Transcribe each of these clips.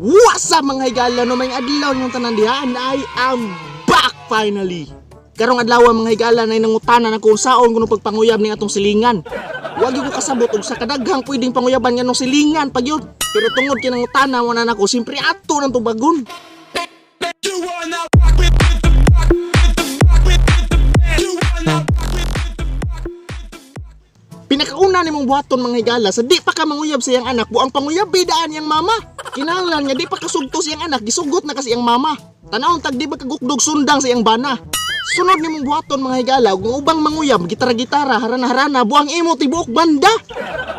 What's up, mga higala, no? May adlaw yung tanan diha and I am back finally. Karong adlaw, mga higala, nay nangutana na kung saon kuno pagpanguyab ning atong silingan. Wag gyud ko kasabot og sa kadaghang pwedeng panguyaban nganong silingan pag yun. Pero tungod kay nangutana mo na nako, siyempre ato nang tubagon. You are now rock with the rock with the rock with the band. You are now rock with the Pinakauna nimong buhaton, mga higala, sa di pa ka manguyab sa iyang anak, buang panguyab bidaan iyang mama. Kinahanglan nga di pa kasugto sa iyang anak, gisugot na kasi iyang mama. Tanawon tag di ba kagukdog sundang sa iyang bana. Sunod nimong buhaton, mga higala, kung ubang manguyab, gitara-gitara, harana-harana, buang imo tibuok banda.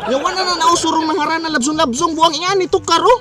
Nya wala na nausurong mga harana labsong-labsong, buang ingani tukar oh.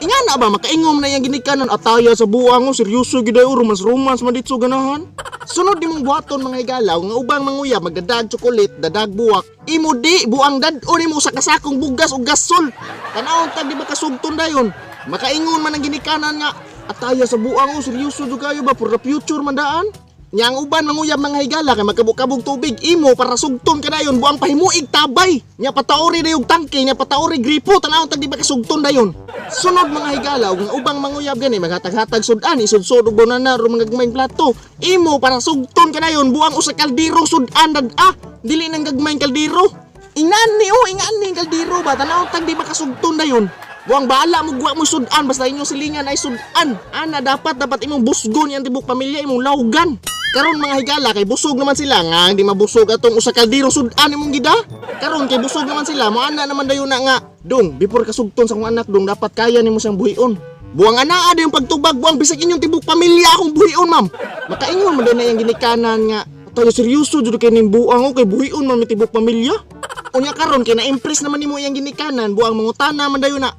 Ingana ba makaingom na iyang ginikanan, "Ataya sa buang oh, seryoso gid ay romance romance man ditso ganahan." Sunod nimong buhaton, mga higalaw, nga ubang manguyab magdadag tsokolet, dadag buwak. Imo di buang dad-on nimo sa kasakong bugas ug gasol. Tan-awon tag di ba kasugton dayon. Makaingon man ang ginikanan nga, "Ataya sa buang oh, seryoso jud kayo ba, for the future man daan." Nya ang uban manguyab, mga higala, kay magkabog-kabog tubig, imo para sugton ka dayon buang pahimuig tabay. Nya pataori dayog tangke, nya pataori gripo, tan-awon tag di ba kasugton dayon. Sunod, mga higala, ug nga ubang manguyab gani maghatag-hatag sudan, isudsod og banana ro mga gagmayng plato. Imo para sugton ka dayon buang usa kaldirong sudan dad-a, dili nang gagmayng kaldero. Ingani oh, ingani ang kaldero ba, tan-awon tag di ba kasugton dayon. Buang bahala mo guwa mo sudan basta inyong silingan ay sudan. Ana dapat dapat imong busgon yang tibok pamilya, imong lawgan. Karon, mga higala, kay busog naman sila nga hindi mabusog atong usa kaldero sudan imong gida. Karon kay busog naman sila, mo ana naman dayon na nga, "Dong, before kasugton sa akong anak, dong, dapat kaya nimo siyang buhion." Buang anaa yung pagtubag, buang bisag inyong tibok pamilya akong buhion, ma'am. Makaingon man na yung ginikanan nga, "Tayo seryoso jud kay ning buang oh, kay buhion man mi tibok pamilya." Unya karon kay na-impress naman nimo iyang ginikanan, buang mangutana man dayon na,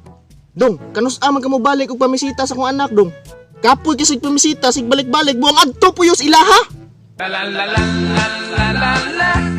"Dong, kanus man ka mo balik og pamisita sa akong anak, dong? Kapoy kasi pamisita, sig balik-balik," buang adto puyos ilaha. La la la la la la la la.